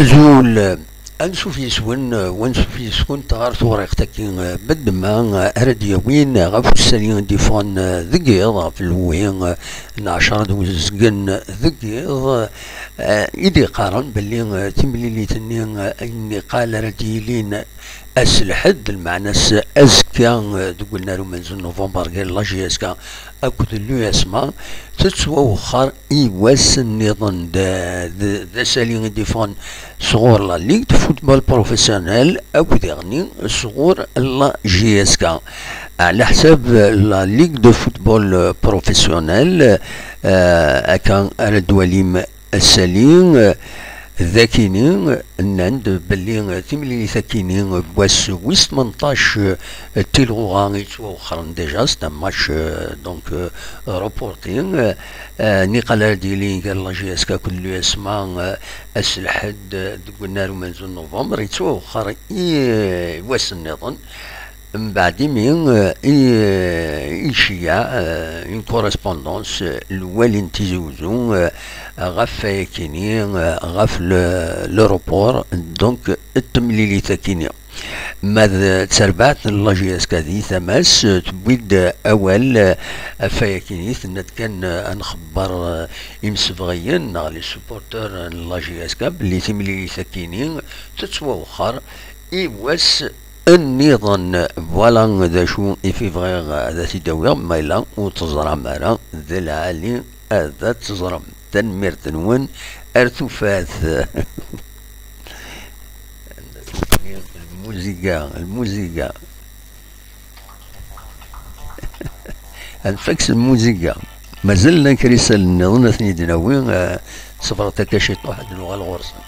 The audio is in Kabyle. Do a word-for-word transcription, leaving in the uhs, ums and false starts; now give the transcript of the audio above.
Zul, ansuf yes-wen, wansuf yes-went ɣer tewriqt-agi, beddma ara d-yawin ɣef usali i d-yeffɣen deg yiḍ, ɣef lwi n ɛecra d uzgen deg yiḍ, i d-iqqaren belli timlilit-nni n Niqal ara d-yilin ass lḥedd, lmeɛna-s azekka, deg unnar umenzu n November, gar la J S K akked l'U S M A, tettwawexxer i wass nniḍen. D, d, d asali i d-iffɣen sɣur la Ligue de Football Professionnel akked iɣni sɣur la J S K. Ɛla ḥsab la Ligue de Football Professionnel, eh, akka ara d-twalim asali, eh, d akini, nnan-d belli timlilit akini n wass wis tmenṭac, eh, d tilɣuɣa yettwawexxren déjà, c'est un match, eh, donc, eh, reporté, eh, eh, Niqal ara d-yili gar la J S K akked l'U S M A, eh, ass lḥedd, eh, deg unnar umenzu n November, yettwawexxer i, eh, wass nniḍen. Mbeɛd imi, eh, i, eh, iceyyeɛ, eh, une correspondance, eh, lwali n Tizi Uzzu, eh, ɣef wayakini, eh, ɣef le, l'aéroport, donc, d temlilit akini. Ma d terbaɛt n la J S K di tama-s, eh, tewwi-d awal, eh, ɣef wayakini, tenna-d kan, eh, ad nxebber, eh, imsebɣiyen neɣ les supporters n la J S K belli timlilit akini tettwawexxer i wass nniḍen. Voilà d acu i fi bɣiɣ ad t-id-awiɣ, ma yella ur teẓram ara, d lɛali ad teẓrem. Tanemmirt-nwen, ar tufat. Lmuziga, lmuziga. Ad nfak s lmuziga. Mazal llan kra isallen nniḍen ad ten-id-nawi, eh, ṣebret akka ciṭuḥ ad nuɣal ɣur-sen.